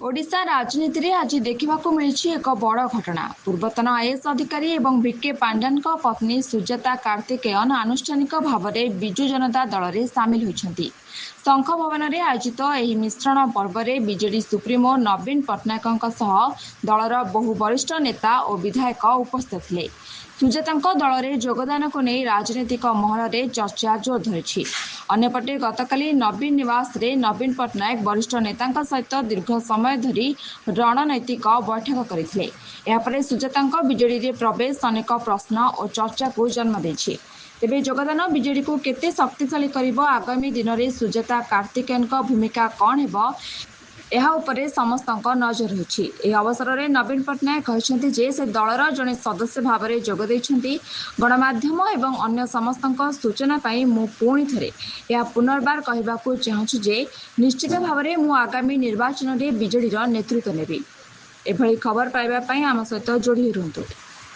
ଓଡ଼ିଶା ରାଜନୀତିରେ ଆଜି ଦେଖିବାକୁ ମିଳିଛି ଏକ ବଡ଼ ଘଟଣା। ପୂର୍ବତନ ଆଇଏଏସ୍ ଅଧିକାରୀ ଏବଂ ଭିକେ ପାଣ୍ଡିଆନଙ୍କ ପତ୍ନୀ ସୁଜାତା କାର୍ତ୍ତିକେୟନ ଆନୁଷ୍ଠାନିକ ଭାବରେ ବିଜୁ ଜନତା ଦଳରେ ସାମିଲ ହୋଇଛନ୍ତି। ଶଙ୍ଖ ଭବନରେ ଆୟୋଜିତ ଏହି ମିଶ୍ରଣ ପର୍ବରେ ବିଜେଡି ସୁପ୍ରିମୋ ନବୀନ ପଟ୍ଟନାୟକଙ୍କ ସହ ଦଳର ବହୁ ବରିଷ୍ଠ ନେତା ଓ ବିଧାୟକ ଉପସ୍ଥିତ ଥିଲେ। ସୁଜାତାଙ୍କ ଦଳରେ ଯୋଗଦାନକୁ ନେଇ ରାଜନୈତିକ ମହଲରେ ଚର୍ଚ୍ଚା ଜୋର ଧରିଛି। ଅନ୍ୟପଟେ ଗତକାଲି ନବୀନ ନିବାସରେ ନବୀନ ପଟ୍ଟନାୟକ ବରିଷ୍ଠ ନେତାଙ୍କ ସହିତ ଦୀର୍ଘ ସମୟ ଧରି ରଣନୈତିକ ବୈଠକ କରିଥିଲେ। ଏହାପରେ ସୁଜାତାଙ୍କ ବିଜେଡିରେ ପ୍ରବେଶ ଅନେକ ପ୍ରଶ୍ନ ଓ ଚର୍ଚ୍ଚାକୁ ଜନ୍ମ ଦେଇଛି। ତେବେ ଯୋଗଦାନ ବିଜେଡିକୁ କେତେ ଶକ୍ତିଶାଳୀ କରିବ, ଆଗାମୀ ଦିନରେ ସୁଜାତା କାର୍ତ୍ତିକେୟନଙ୍କ ଭୂମିକା କ'ଣ ହେବ, ଏହା ଉପରେ ସମସ୍ତଙ୍କ ନଜର ରହିଛି। ଏହି ଅବସରରେ ନବୀନ ପଟ୍ଟନାୟକ କହିଛନ୍ତି ଯେ ସେ ଦଳର ଜଣେ ସଦସ୍ୟ ଭାବରେ ଯୋଗ ଦେଇଛନ୍ତି। ଗଣମାଧ୍ୟମ ଏବଂ ଅନ୍ୟ ସମସ୍ତଙ୍କ ସୂଚନା ପାଇଁ ମୁଁ ପୁଣି ଥରେ ଏହା ପୁନର୍ବାର କହିବାକୁ ଚାହୁଁଛି ଯେ ନିଶ୍ଚିତ ଭାବରେ ମୁଁ ଆଗାମୀ ନିର୍ବାଚନରେ ବିଜେଡିର ନେତୃତ୍ୱ ନେବି। ଏଭଳି ଖବର ପାଇବା ପାଇଁ ଆମ ସହିତ ଯୋଡ଼ି ହୋଇ ରୁହନ୍ତୁ।